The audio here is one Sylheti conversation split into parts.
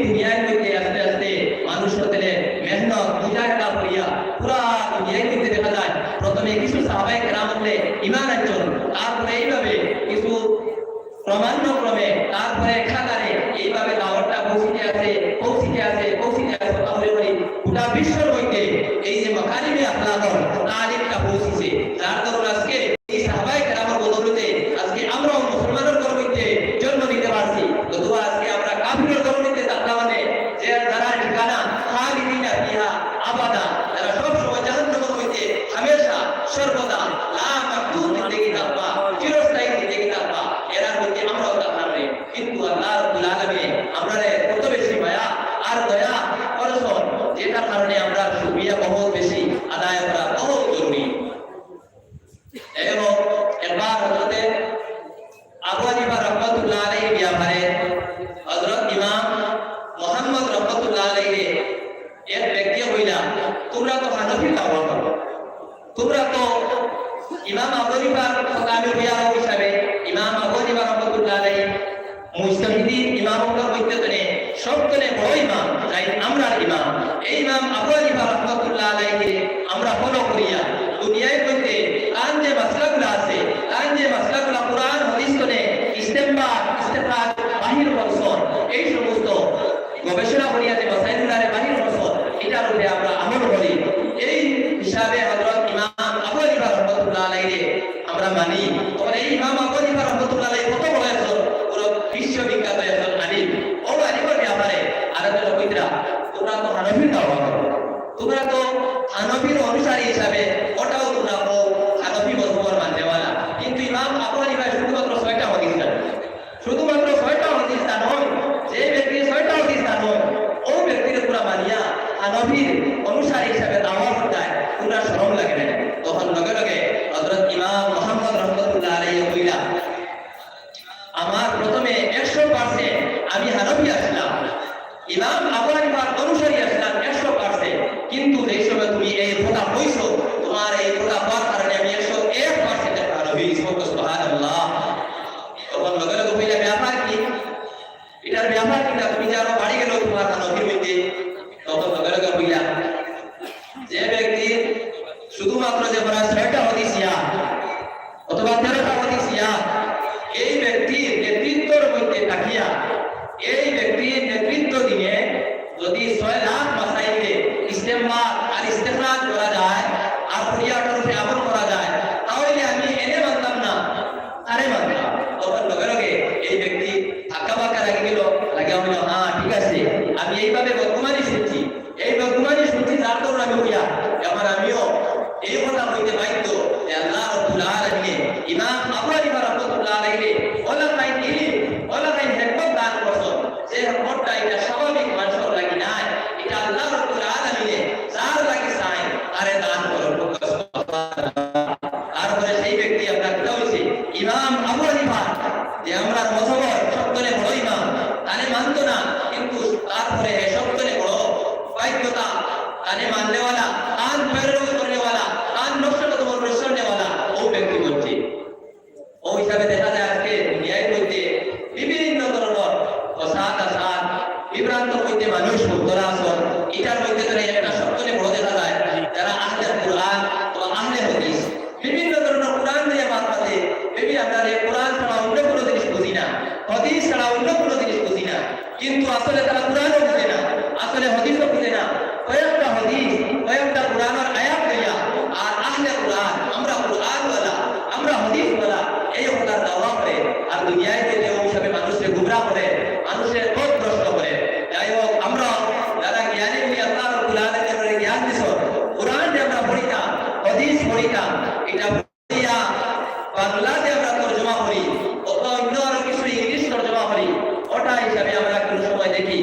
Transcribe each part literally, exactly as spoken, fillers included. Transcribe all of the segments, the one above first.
দুনিয়ার মধ্যে আস্তে আস্তে মানুষ হকলে মেহনত, মুজাহিদা করিয়া পুরা দুনিয়ার মধ্যে দেখা যায়, প্রথমে কিছু সাহাবায়ে কেরাম হকলে ইমান আনছইন, তারপরে এইভাবে কিছু ক্রমান্বয়ে ক্রমে, তারপরে কাতারে এইভাবে দাওয়াতটা পৌঁছিতে আছে, পৌঁছিতে আছে, পৌঁছিতে আছে। তাহলে বলি, গোটা বিশ্বর মধ্যে এই যে মাকারিমে আখলাকর তালিমটা পৌঁছিছে, যার দরুন আজকে এই সাহাবায়ে কেরামর বদৌলতে আজকে আমরাও মুসলমানর ঘর হইতে জন্ম নিতে পারছি। নতুবা আজকে আমরা কাফিরর ঘর হইতে থাকতাম মানে, যে যারা ঠিকানা খালিদিনা ফিহা আবাদা, যারা সব সময় জাহান্নামের মধ্যে হামেশা সর্বদা লা মাহদুদ জিন্দেগি থাকবা, চিরস্থায়ী জিন্দেগি থাকবা, এরার মধ্যে আমরাও থাকতাম রে। কিন্তু আল্লাহ রাব্বুল আলামিন আমরারে কত বেশি মায়া আর দয়া করছইন, যেটার কারণে আমরা শুকরিয়া বহুত বেশি আদায় করা বহুত জরুরি। এবং একবার হযরতে আবু হানিফা রহমতুল্লাহ আলাইহির ব্যাপারে হযরত ইমাম মুহাম্মদ রহমতুল্লাহ আলাইহিরে এক ব্যক্তি কইলা, "তোমরা তো হানাফি দাওয়া করো, তোমরা তো ইমাম আবু হানিফার কথা আমি কইয়ার হিসাবে, ইমাম আবু হানিফা রহমতুল্লাহ আলাইহি মুজতাহিদিন ইমাম অকলর মধ্যে তনে সবতনে বড় ইমাম, যাইন আমরার ইমাম। এই ইমাম আবু হানিফা রহমতুল্লাহ আলাইহি আমরা ফলো করিয়া দুনিয়ার মধ্যে তান যে মাসলাগুলা আছে, তান যে মাসলাগুলা কোরআন হাদিস তনে ইস্তেমবাত, ইস্তেখরাজ, বাহির করছইন, এই সমস্ত গবেষণা করিয়া যে মাসাইলগুলারে বাহির করছইন, এটার উপরে আমরা আমল করি।" এই হিসাবে হযরত ইমাম আবু হানিফা রহমতুল্লাহ আলাইহি আমরা মানি। তখন এই ইমাম আবু হানিফা রহমতুল্লাহ আলাইহি কত বড় একজন পুরো বিশ্ববিখ্যাত একজন আলিম। ও আলিমর ব্যাপারে আরো তো কইতরা, "তোমরা তো হানাফির দাওয়া করো, তোমরা তো হানাফির অনুসারী হিসাবে ওটাও তোমরা ও হানাফি মজহবর মাননেওয়ালা।" কিন্তু ইমাম আবু হানিফা শুধুমাত্র ছয়টা হাদিস জানে, শুধুমাত্র ছয়টা হাদিস জানে। যে ব্যক্তি ছয়টা হাদিস জানে, ও ব্যক্তিরে তোমরা মানিয়া হানাফির অনুসারী হিসাবে দাওয়া করতায়, তোমরা শরম লাগে না? তখন লগে লগে হযরত ইমাম মুহাম্মদ রহমতুল্লাহ আলাইহি কইলা, "আমার প্রথমে একশো পার্সেন্ট আমি হানাফি আসলাম, ইমাম আবু হানিফার অনুসারী আসলাম একশো পার্সেন্ট, কিন্তু যেই সময় তুমি এই কথা কইছো, তোমার এই কথা কওয়ার কারণে আমি একশো এক পার্সেন্ট হানাফি।" সুবহানাল্লাহ। তখন লগে লগে কইলা, "ব্যাপার কি? এটার ব্যাপার কি না? তুমি জানো, বাড়ি গেল তোমার হানাফির মধ্যে।" তখন লগে লগে কইলা, যে ব্যক্তি শুধুমাত্র যে পড়া ছয়টা হাদিস ইয়া অথবা তেরোটা হাদিস ইয়া, এই ব্যক্তির নেতৃত্বর মধ্যে থাকিয়া, এই ব্যক্তির নেতৃত্ব দিয়ে যদি ছয় লাখ মাসাইলে ইস্তেমবাত আর ইস্তেখরাজ করা যায় আর পরিয়াটার উপরে আমল করা যায়, তাহলে আমি এনে মানতাম না, আরে মানতাম। তখন লগে লগে এই ব্যক্তি আঁকা বাঁকা লাগি গেল, লাগিয়া বলল, "হ্যাঁ, ঠিক আছে, আমি এইভাবে বর্তমানে শুনছি।" এই বর্তমানে শুনছি যার দরুন আমি কইয়া, এখন আমিও এই কথা কইতে বাধ্য যে আল্লাহ রাব্বুল আলামিনে ইমাম আবু হানিফা রহমতুল্লাহ আলাইহি ওলা খাইন ইলিম, ওলা খাইন হেকমত দান করছইন। যে হেকমতটা এটা স্বাভাবিক মানুষর লাগি নায়, এটা আল্লাহ রাব্বুল আলামিনে যার লাগি চাইন, তারে দান করইন। তারপরে সেই ব্যক্তি আপনার কিতা হইছে? ইমাম আবু হানিফা, যে আমরার মজহবর সবতনে বড় ইমাম, তারে মানতো না, কিন্তু তারপরে হে সবতনে বড় বাধ্যতা, তারে মাননেওয়ালা, তান প্রেরণা করনেওয়ালা, তান নকশা কদমর অনুসরণেওয়ালা, ও ব্যক্তি বলছে। ও হিসাবে দেখা যায় আজকে দুনিয়ার মধ্যে বিভিন্ন ধরনের ফসাদ, আসাদ, বিভ্রান্ত হইতে মানুষ মুক্তরা আছেন। এটার মধ্যে ধরে একটা সবচেয়ে বড় দেখা যায়, যারা আহলে কোরআন ও আহলে হাদিস, বিভিন্ন ধরনের কোরআন দিয়ে মারফতে, বেবি আমরা এই কোরআন ছাড়া অন্য কোনো জিনিস বুঝি না, হাদিস ছাড়া অন্য কোনো জিনিস বুঝি না, কিন্তু আসলে তারা কোরআনও বুঝে না, আসলে হাদিসও বুঝে না। কয়েকটা হাদিস, কয়েকটা কোরআনের আয়াত লইয়া, আর আহলে কোরআন, আমরা কোরআনওয়ালা, আমরা হাদিসওয়ালা, এই কথার দাওয়া করে, আর দুনিয়ার মধ্যে ও হিসাবে মানুষকে গুমরা করে, মানুষকে পথভ্রষ্ট করে। যাই হোক, আমরা যারা জ্ঞানী, উনি আল্লাহ রাব্বুল আলামিন আমাদের জ্ঞান দিছইন, কোরআন যে আমরা পড়িতাম, হাদিস পড়িতাম, এটা পড়িয়া বাংলাতে আমরা তর্জমা করি, অথবা অন্য আরো কিছু ইংলিশ তর্জমা করি, ওটা হিসাবে আমরা কোনো সময় দেখি,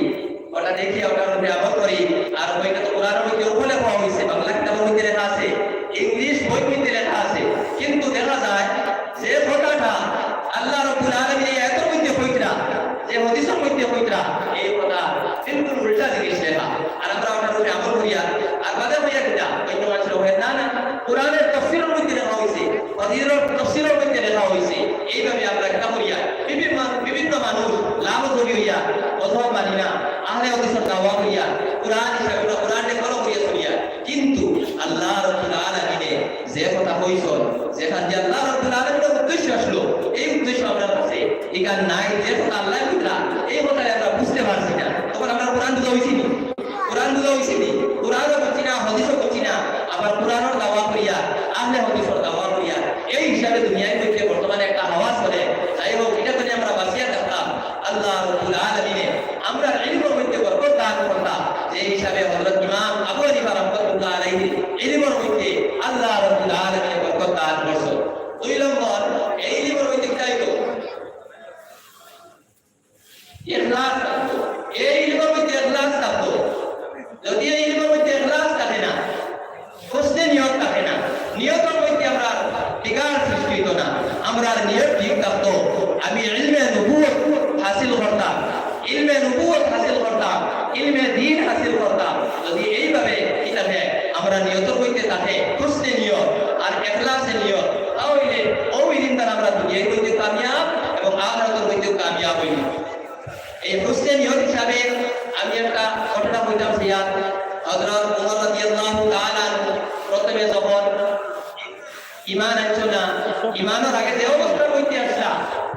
ওটা দেখি, ওটার উপরে আমল করি। আর ওইটা তো কোরআনের মধ্যে উপরে পাওয়া হয়েছে, বাংলা কিতাবের মধ্যে লেখা আছে, ইংলিশ বই মধ্যে লেখা আছে, কিন্তু দেখা যায় যে কথাটা আল্লাহ রাব্বুল আলামিন এই আয়াতের মধ্যে কইতরা, যে হাদিসের মধ্যে কইতরা, এই কথা বিলকুল উল্টা জিনিস লেখা। আর আমরা ওটার উপরে আমল করিয়া, আর বাদে কইয়া কিতা, অন্য মানুষের হয় না, না, কোরআনের তফসিরের মধ্যে লেখা হয়েছে, হাদিসের তফসিরের মধ্যে লেখা হয়েছে। এইভাবে আমরা কিতা করিয়া, বিভিন্ন, বিভিন্ন মানুষ লাভ করি হইয়া, মজহব মানি না, কোরআনে হাদিসর দাওয়া করিয়া, কোরআন হিসাবে আমরা কোরআনরে follow করিয়া চলিয়া। কিন্তু আল্লাহ রাব্বুল আলামিনে যে কথা কইছইন, যেখান দিয়া আল্লাহ রাব্বুল আলামিনর উদ্দেশ্য আসলো, এই উদ্দেশ্য আমরার কাছে ইখান নাই, যে কথা আল্লায় কইরা, এই কথারে আমরা বুঝতে পারছি না। তখন আমরার কোরআন বুঝা অইছে নি? কোরআন বুঝা অইছে নি? কোরআনও বুঝছি না, হাদিসও বুঝছি না। আবার কোরআনর দাওয়া করিয়া, আহলে হাদিসর দাওয়া করিয়া, এই হিসাবে দুনিয়ার মধ্যে বর্তমানে একটা হাওয়া চলে। যাই হোক, ইটা থাকি আমরা বাঁচিয়া থাকতাম। আল্লাহ রাব্বুল আলামিনে আমরার ইলমর মধ্যে বরকত দান করতা, যে হিসাবে হযরত ইমাম আবু হানিফা রাহমাতুল্লাহ আলাইহির ইলমর মধ্যে আল্লাহ রাব্বুল আলামিনে বরকত দান করছইন। দুই নম্বর, এই ইলমর মধ্যে কিতা অইতো? ইখলাস থাকতো। এই ইলমর মধ্যে ইখলাস থাকতো। যদি এই ইলমর মধ্যে ইখলাস থাকে না, হুসনে নিয়ত থাকে না, নিয়তর মধ্যে আমরার বিগাড় সৃষ্টি অইতো না, আমরার নিয়ত ঠিক থাকতো। আমি ইলমে নবুয়ত হাসিল করতাম, ইলমে নবুয়ত হাসিল করতাম, ইলমে দ্বীন হাসিল করতাম। যদি এইভাবে কিতাবে আমরার নিয়তর মধ্যে থাকে হুসনে নিয়ত আর ইখলাসে নিয়ত, তাহলে অউ ইলিম দ্বারা আমরা দুনিয়ার মধ্যে কামিয়াব এবং আখিরাতর মধ্যে কামিয়াব অইমু। এই হুসনে নিয়ত হিসাবে আমি একটা ঘটনা কইতাম চাইয়ার। হযরত উমর রাদিয়াল্লাহু তাআলা আনহু প্রথমে যখন ঈমান আনছইন না, ঈমানর আগে যে অবস্থার মধ্যে আছলা,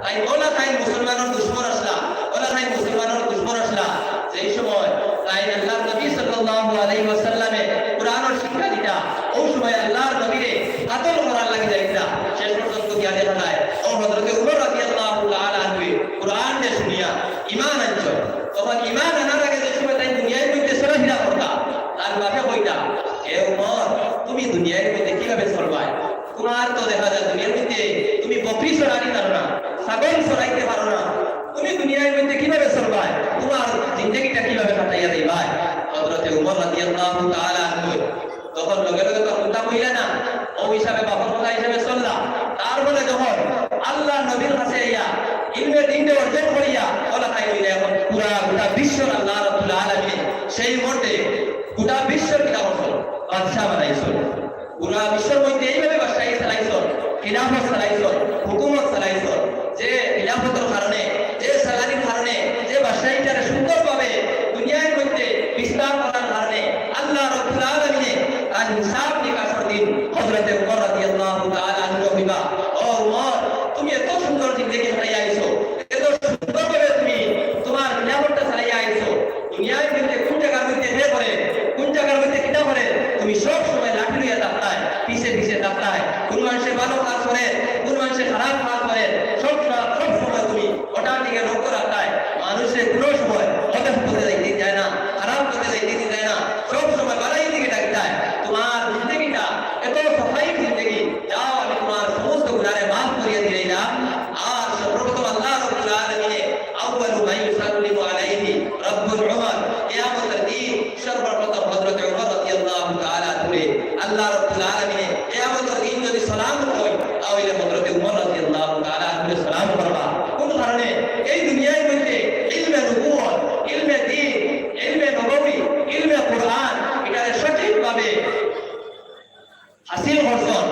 তাইন অলা তাইন মুসলমানর দুশমন আছলা, অলা তাইন মুসলমানর দুশমন আছলা। যেই সময় তাইন আল্লাহর নবী সাল্লাল্লাহু আলাইহি ওয়াসাল্লামে কোরআনর শিক্ষা দিতা, অউ সময় আল্লাহর নবীরে কাতল করার লাগি যাইতা। শেষ পর্যন্ত গিয়া দেখা যায়, অউ হযরতে উমর রাদিয়াল্লাহু তাআলা আনহু কোরআনরে শুনিয়া ঈমান আনছইন। তখন ঈমান আনার আগে যে সময় তাইন দুনিয়ার মধ্যে চলাফিরা করতা, তান বাপে কইতা, "হে উমর, তুমি দুনিয়ার মধ্যে কিভাবে চলবায়? তুমার তো দেখা যায় দুনিয়ার মধ্যে তুমি বকরি চরানি জানো না, ছাগল চরাইতে পারো না, তুমি দুনিয়ার মধ্যে কিভাবে চলবায়? তুমার জিন্দেগিটা কিভাবে কাটাইয়া দিবায়?" হযরতে উমর রাদিয়াল্লাহু তাআলা আনহু তখন লগে লগে তো কুন্তা কইলা না, অউ হিসাবে বাপর কথা হিসাবে চললা। তারপরে যখন আল্লাহর নবীর কাছে আইয়া ইলমে দ্বীনরে অর্জন করিয়া, অলা তাইন অইলা এখন পুরা গোটা বিশ্বর আল্লাহ রাব্বুল আলামিন সেই মুহূর্তে গোটা বিশ্বর কিতা করছইন? বাদশা বানাইছইন। পুরা বিশ্বর মধ্যে এইভাবে বাদশাহী চালাইছইন, খিলাফত চালাইছইন, হুকুমত চালাইছইন। যে খিলাফতর কারণে, যে salary-র কারণে, যে বাদশাহীটারে সুন্দরভাবে দুনিয়ার মধ্যে বিস্তার করার কারণে আল্লাহ রাব্বুল আলামিনে তান হিসাব নিকাশর দিন হযরতে উমর রাদিয়াল্লাহু তাআলা আনহু কইবা, "ও উমর, তুমি এত সুন্দর জিন্দেগি কাটাইয়া আইছো, এত সুন্দরভাবে তুমি তুমার খিলাফতটা চালাইয়া আইছো, দুনিয়ার মধ্যে কুন জাগার মধ্যে কে করে, কুন জাগার মধ্যে কিতা করে, তুমি সব সময় লাঠি লইয়া থাকতায়, পিছে পিছে থাকতায়, কুন মানষে ভালো কাজ করে, কুন মানষে খারাপ কাজ করে, সব স-, সব সময় তুমি অটার দিকে লক্ষ্য রাখতায়, মানুষরে কুনু সময় হদে পথে যাইতে দিতায় না, খারাপ পথে যাইতে দিতায় না, সব সময় ভালাইর দিকে ডাকতায়। তুমার জিন্দেগিটা এত সাফাইর জিন্দেগি, যাও আমি তুমার সমস্ত গুনারে মাফ করিয়া দিলাইলাম।" আর সর্বপ্রথম আল্লাহ রাব্বুল আলামিনে আউয়ালু মান ইউসাল্লিমু আলাইহি রাব্বুল উমর, কিয়ামতের দিন সর্বপ্রথম হযরত উমর রাদিয়াল্লাহু তাআলা আনহুরে আল্লাহ রাব্বুল আলামিনে কিয়ামতের দিন যদি সালাম কইন, তাহলে হযরত উমর রাদিয়াল্লাহু তাআলা আনহুরে সালাম করবা। কোন কারণে? এই দুনিয়ার মধ্যে ইলমে নবুয়ত, ইলমে দ্বীন, ইলমে নববী, ইলমে কোরআন, ইটারে সঠিকভাবে হাসিল করছইন,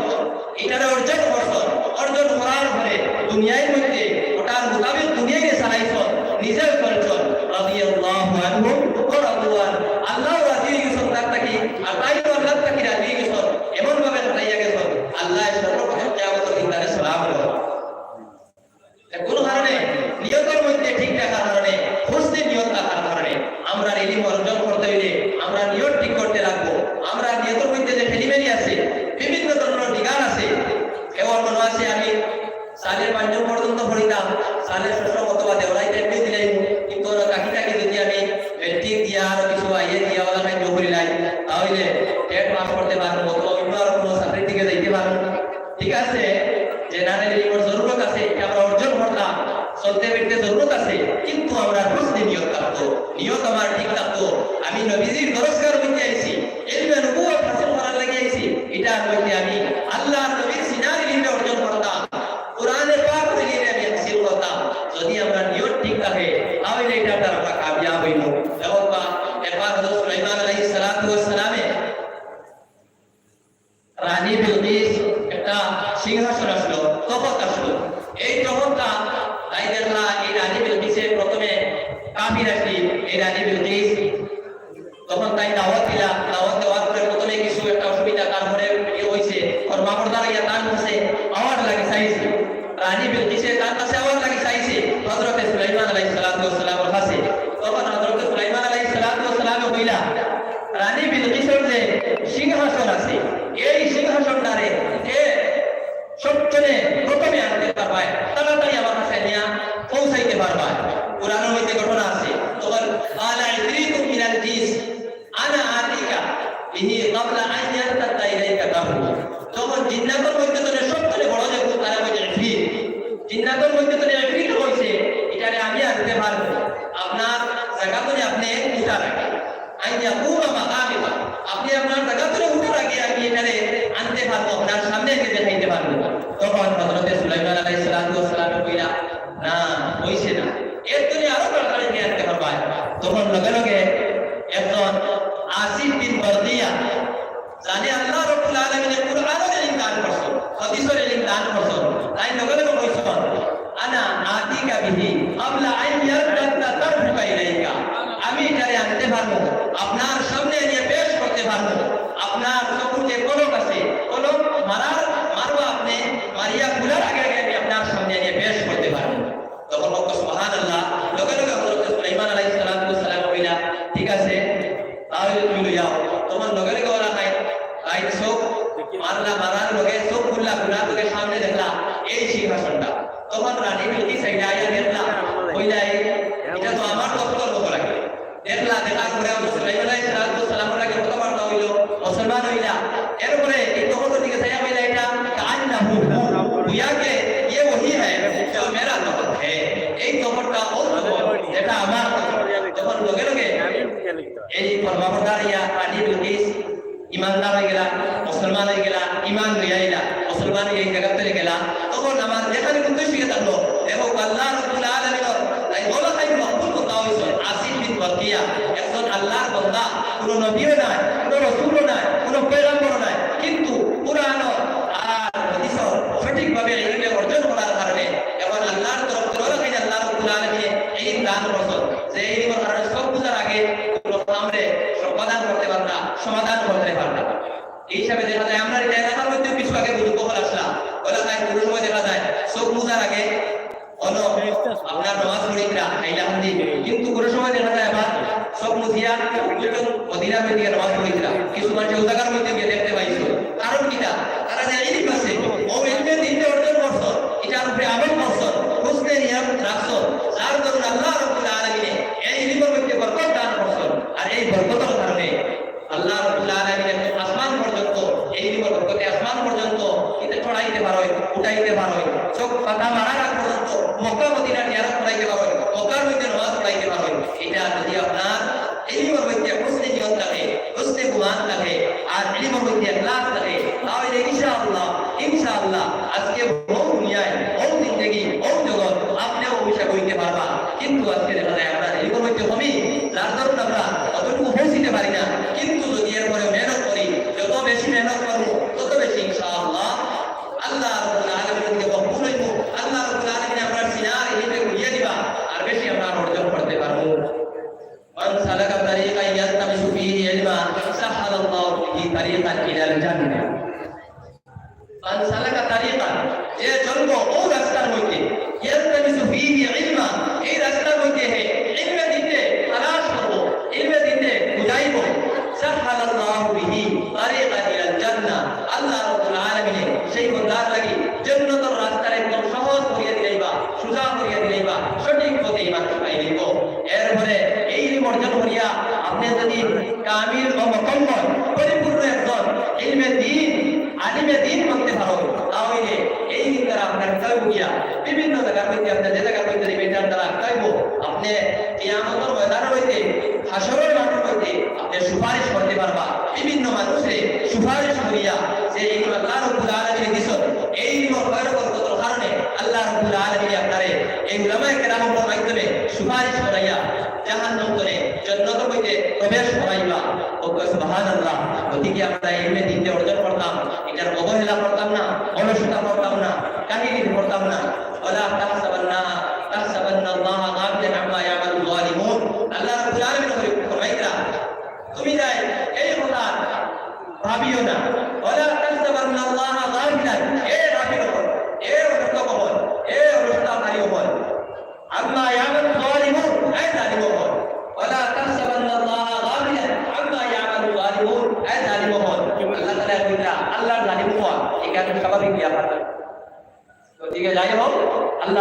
ইটারে অর্জন করছইন, অর্জন করার পরে দুনিয়ার মধ্যে ওটার মোতাবেক দুনিয়ারে চালাইছইন, নিজেও চলছইন। রাদিয়াল্লাহু আনহুম ওয়া রাদু আন। আল্লাহ রাজি অই গেছইন তার থাকি, আর তাইনও আল্লাহ থাকি রাজি অই গেছইন, এমন ভাবে কাটাইয়া গেছইন। আল্লাহ সর্বপ্রথম কিয়ামতের দিন তারে সালাম দেন। কোন কারণে? নিয়তর মধ্যে ঠিক রাখার কারণে, হুসনে নিয়ত রাখার কারণে। আমরা ইলিম অর্জন করতে অইলে আমরা নিয়ত ঠিক করতে লাগবো। আমরা নিয়তর মধ্যে যে খেলিমেলি আছে, বিভিন্ন ধরনের বিঘাত আছে। এবার মনে আছে আমি সালে পঞ্চম পর্যন্ত পড়িতাম, সালে ষষ্ঠ অথবা দেওয়াই টেট দিলাই, কিন্তু ওরা কাকি কাকি যদি আমি মেট্রিক দিয়া আর কিছু আইএ দিয়া ওরা কাজ করিলাই, তাহলে টেট পাস করতে পারবো অথবা অন্য আর কোনো চাকরির দিকে যাইতে পারবো। ঠিক আছে, general ইলমর জরুরত আছে, এটা আমরা অর্জন করতাম, চলতে ফিরতে জরুরত আছে, কিন্তু আমরা হুসনে নিয়ত থাকতো, নিয়ত আমার ঠিক থাকতো। আমি নবীজির দরসগার মধ্যে আইছি, ইলমে নবুয়ত হাসিল করার লাগি আইছি, ইটার মধ্যে আমি আল্লাহর নবীর সিনার ইলমে অর্জন করতাম, কোরআনে পাক ইলমে আমি হাসিল করতাম। যদি আমরা নিয়ত ঠিক থাকে, তাহলে ইটার দ্বারা আমরা কামিয়াব অইমু। দেখো বা, একবার হযরত সুলাইমান আলাইহিস সালাতু ওয়াস সালামে রানী বিলকিস একটা সিংহাসন আসলো, তখত আসলো। এই তখতটা তাই দেখলা, এই রানী বিলকিসে প্রথমে কাফির আসি, এই রানী বিলকিস। তখন তাইন দাওয়াত দিলা, দাওয়াত দেওয়ার পরে প্রথমে কিছু একটা অসুবিধা, তারপরে ইয়ে অইছে, কর্মাবর্তারা ইয়া তান কাছে আওয়ার লাগি চাইছে। রানী বিলকিসে তান কাছে আওয়ার লাগি চাইছে হযরতে সুলাইমান আলাইহিস সালাতু ওয়াস সালামের কাছে। তখন হযরতে সুলাইমান আলাইহিস সালাতু ওয়াস সালামে কইলা, রানী বিলকিসর যে সিংহাসন আছে, এই সিংহাসনটারে কে সবচেয়ে প্রথমে আনতে পারবায়, তাড়াতাড়ি আমার কাছে নিয়া পৌঁছাইতে পারবায়। কোরআনের মধ্যে ঘটনা আছে, তখন قال عفريت من الجن أنا آتيك به قبل أن يرتد إليك طرفك। তখন জিন্নাতর মধ্যে তো সবচেয়ে বড় যে ভূত, তারা কইছে ইফরিত। জিন্নাতর মধ্যে তো ইফরিত কইছে, ইটারে আমি আনতে পারবো, আপনার জাগা তো আপনি উঠার আগে। أن يقوم مقامك, আপনি আপনার জাগা তো উঠার আগে আমি ইটারে আনতে পারবো, আপনার সামনে এনে দেখাইতে পারবো। তখন হযরতে সুলাইমান আলাইহিস সালাতু ওয়াস সালামে কইলা, না, অইছে না, এর তো আরো তাড়াতাড়ি নিয়া আনতে পারবায়। তখন লগে লগে একজন আসিফ বিন বরকিয়া, যানে আল্লাহ রাব্বুল আলামিনে কোরআনর ইলম দান করছইন, হাদিসর ইলম দান করছইন, তাইন লগে লগে কইছইন, أنا آتيك به قبل أن يرتد طرفك إليك। আমি ইটারে আনতে পারমু, আপনার সামনে আনিয়া পেশ করতে পারমু, আপনার চকুর যে পলক আছে, পলক মারার, মারবা আপনি, মারিয়া খুলার আগে আগে আমি আপনার সামনে আনিয়া পেশ করতে পারমু। তখন বলতো, সুবহানাল্লাহ। লগে লগে হযরত সুলাইমান আলাইহিস সালাতু ওয়াস সালাম কইলা, ঠিক আছে, তাহলে তুমি লইয়া আও। তখন লগে লগে ওরা নাই, রাইত চোখ মারলা, মারার লগে চোখ খুললা, খুলার লগে সামনে দেখলা এই সিংহাসনটা। তখন রানী বিলকিস আইয়া আইয়া দেখলা, কইলা, এই, ইটা তো আমার দপ্তর মতো লাগে। দেখলা, দেখার পরে হযরত সুলাইমান আলাইহিস সালাতু ওয়াস সালামর লগে কথাবার্তা অইলো, মুসলমান অইলা। এরপরে এই তখতর দিকে চাইয়া কইলা, এটা কাআন্নাহু হু, গুয়া কে ইয়ে ওহি হ্যায়, জো মেরা তখত হ্যায়। এই তখতটা অউ তখত, যেটা আমার তখত। তখন লগে লগে এই কর্মাবর্তার ইয়া রানী বিলকিস ইমানদার অইগেলা, মুসলমান অইগেলা, ইমান লইয়া আইলা, মুসলমান অইয়া এই জাগাত চলে গেলা। তখন আমার যেখানে উদ্দেশ্য থাকলো, দেখো আল্লাহ রাব্বুল আলামিনর এই ওলামায়ে মকবুল কথা অইছে, আসিফ বিন বরকিয়া, একজন আল্লাহর বান্দা, কোনো নবীও নায়, কোনো রসুলও নায়, কোনো পয়গম্বরও নায়, কিন্তু কোরআন আর হাদিসর সঠিকভাবে ইলমে অর্জন করার কারণে এখন আল্লাহর তরফ থেকে ওলামায়ে আল্লাহ রাব্বুল আলামিনে ইলম দান করছইন। যে ইলমর কারণে চোখ বুজার আগে কোনো কামরে সমাধান করতে পারতা, সমাধান করতে পারতা। এই হিসাবে দেখা যায়, আমরা এই এলাকার মধ্যে কিছু আগে বুজুর্গ অকল আসলা, ওরা তাই কোনো সময় দেখা যায় চোখ বুজার আগে অন্য আপনার নামাজ পড়িতরা, আইলা হান্দি। কিন্তু কোনো সময় দেখা যায় আবার চোখ মুজিয়া দুজন মদিনার মধ্যে নামাজ পড়িতরা, কিছু মানুষ ওই জাগার মধ্যে গিয়ে দেখতে পাইছো। কারণ কিতা? তারা যে ইলম আছে, ও ইলমে দিনটা অর্জন করছইন, ইটার উপরে আমল করছইন, হুসনে নিয়ত রাখছইন, যার দরুন আল্লাহ রাব্বুল আলামিনে এই ইলমর মধ্যে বরকত দান করছইন। আর এই বরকতর কারণে আল্লাহ রাব্বুল আলামিনে আসমান পর্যন্ত, এই ইলমর বরকতে আসমান পর্যন্ত ইটা ছড়াইতে পারইন, উঠাইতে পারইন, চোখ পাতা মারার আগ পর্যন্ত মক্কা মদিনা জিয়ারত করাইতে পারইন, মক্কার মধ্যে নামাজ পড়াইতে পারইন। ইটা যদি আপনার ইলমর মধ্যে হুসনে নিয়ত থাকে, হুসনে গুমান থাকে, আর ইলমর মধ্যে ইখলাস থাকে, তাহলে ইনশাআল্লাহ, ইনশাআল্লাহ আজকে বহু দুনিয়ায়, বহু জিন্দেগি, বহু জগৎ আপনিও অভিষেক হইতে পারবা। কিন্তু আজকে দেখা যায় আমরা ইলমর মধ্যে কমি, যার দরুন আমরা অতটুকু পৌঁছিতে পারি না। কিন্তু যদি এরপরে মেহনত করি, যত বেশি মেহনত করবো, তত বেশি ইনশাআল্লাহ আল্লাহ রাব্বুল আলামিনের দিকে মকবুল হইবো। আল্লাহ রাব্বুল আলামিন আমরার সিনার ইলমে ঘুরিয়ে দিবা, আর বেশি আমরা অর্জন করতে পারবো। من سلك طريقا يلتمس فيه علما سهل الله به طريقا إلى الجنة। من سلك طريقا, যে চলবো ও রাস্তার মধ্যে, يلتمس فيه علما, এই রাস্তার মধ্যে হে ইলমে দিতে তালাশ করবো, ইলমে দিতে বুঝাইবো, سهل الله به طريقا إلى الجنة, আল্লাহ রাব্বুল আলামিনে সেই বন্দার লাগি জান্নাতের রাস্তার একদম সহজ করিয়া দিলাইবা, সুজা করিয়া দিলাইবা, সঠিক পথে ইমান ঢুকাই দিব। এরপরে এই ইলম অর্জন করিয়া আপনি যদি কামিল ও মুকাম্মল, পরিপূর্ণ একজন ইলমে দ্বীন, আলিমে দ্বীন মানতে পারো, তাহলে এই দিন তারা আপনার কিতাব গিয়া বিভিন্ন জায়গার মধ্যে, আপনার যে জায়গার মধ্যে রিমাইন্ডার তারা কিতাব, আপনি কিয়ামতের ময়দানে হইতে, হাশরের মাঠে হইতে আপনি সুপারিশ করতে পারবা। বিভিন্ন মানুষে সুপারিশ করিয়া যে ইলম আল্লাহ রাব্বুল আলামিন দিছইন, এই ইলমর খয়র বরকতর কারণে আল্লাহ রাব্বুল আলামিন আপনারে এই উলামায়ে কেরামর মাধ্যমে সুপারিশ করাইয়া জাহান্নাম তনে জান্নাতর মধ্যে প্রবেশ করাইবা। ও সুবহানাল্লাহ। গতিকে আমরা ইলমে দ্বীনটা অর্জন করতাম, এটার অবহেলা করতাম না, অলসতা করতাম না, কাহিনী করতাম না। ولا تحسبن، تحسبن الله غافلا عما يعمل الظالمون،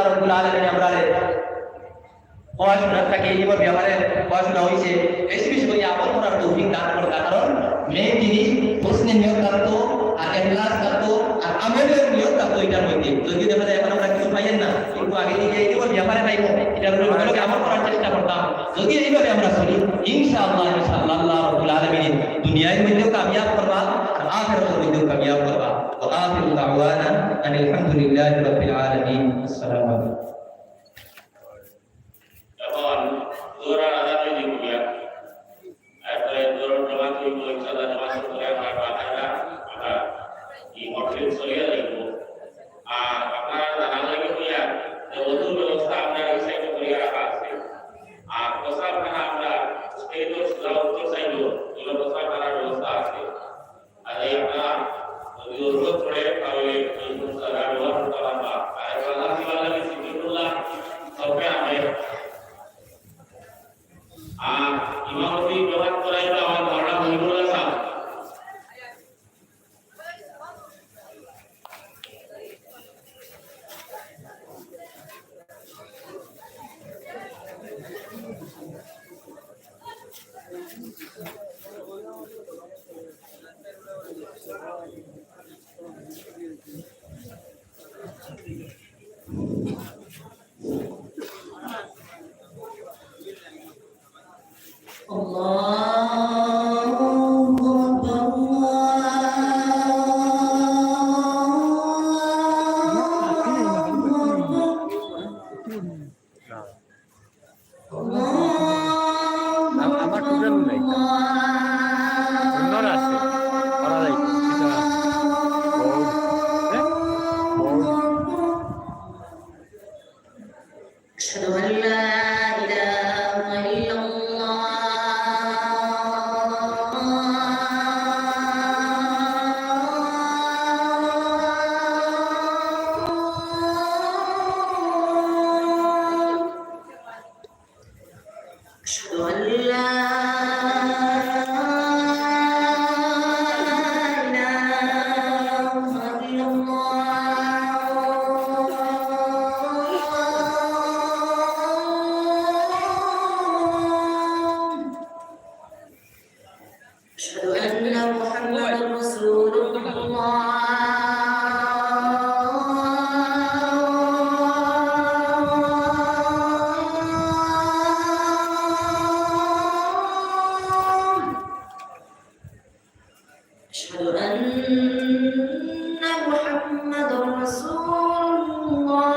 রব্বুল আলামিন আমরারে পড়াশোনা থাকি ইলমর ব্যাপারে পড়াশোনা অইছে, বেশি বেশি করি আমল করার তৌফিক দান করতা। কারণ মেইন জিনিস হুসনে নিয়ত থাকতো, আর ইখলাস থাকতো, আর আমলের নিয়ত থাকতো ইটার মধ্যে। যদি দেখা যায় এখন আমরা কিছু পাইয়ার না, কিন্তু আগে দিকে ইলমর ব্যাপারে পাইমু, ইটার উপরে ভালো করে আমল করার চেষ্টা করতাম। যদি এইভাবে আমরা চলি, ইনশাআল্লাহ, ইনশাআল্লাহ, আল্লাহ রাব্বুল আলামিন দুনিয়ার মধ্যেও কামিয়াব করবা, আর আখিরাতের মধ্যেও কামিয়াব করবা। ওয়া আখিরু দাওয়ানা আনিল হামদুলিল্লাহি রাব্বিল আলামিন। আসসালামু আলাইকুম। এখন জোহরের আজান অইযিবো গিয়া। এরপরে জোহর নামাজ অইবো, ইনশাআল্লাহ, নামাজ পড়ে আমরা বাসায় আমরা এই মসজিদ চলিয়া যাইবো। আর আপনারা জানার লাগি কইয়া যে ওযুর ব্যবস্থা আমরা এই সাইডে করিয়া রাখা আছে। আর প্রস্রাবখানা আমরা এই তো সোজা উত্তর সাইডে, এই প্রস্রাবখানার ব্যবস্থা আছে। আর এই আপনারা যদি জরুরত পড়ে, তাহলে এই সমস্ত ব্যবহার করতে পারবা। আর একবার আল্লাহ তাআলা কি জিকিরুল্লাহ সবে আমি। আর ইমামতি ব্যবহার করাইবা আমার মাওলানা মহিবুল্লাহ সাহেব। الله أكبر، الله أكبر. আম-, আমার টোটাল নাই। অন্যরা আছে। ওরা নাই। এটা বড়। হ্যাঁ? বড়। أشهد أن لا إله إلا الله. أشهد أن لا إله إلا الله. أشهد أن محمدا رسول الله. أشهد أن محمدا رسول الله.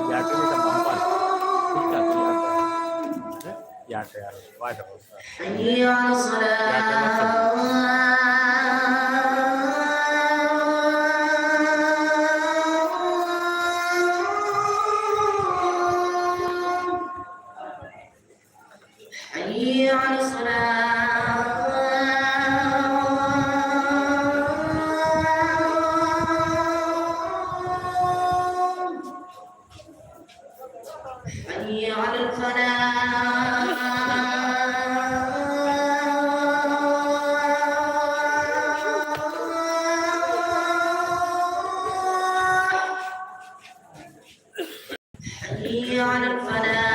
ইয়াতে এটা বাম্পার। ঠিক আছে, ইয়াতে। ইয়াতে আর ওয়াইড অবস্থা। حي على الصلاة. حي على الصلاة. حي على الفلاح. حي على الفلاح.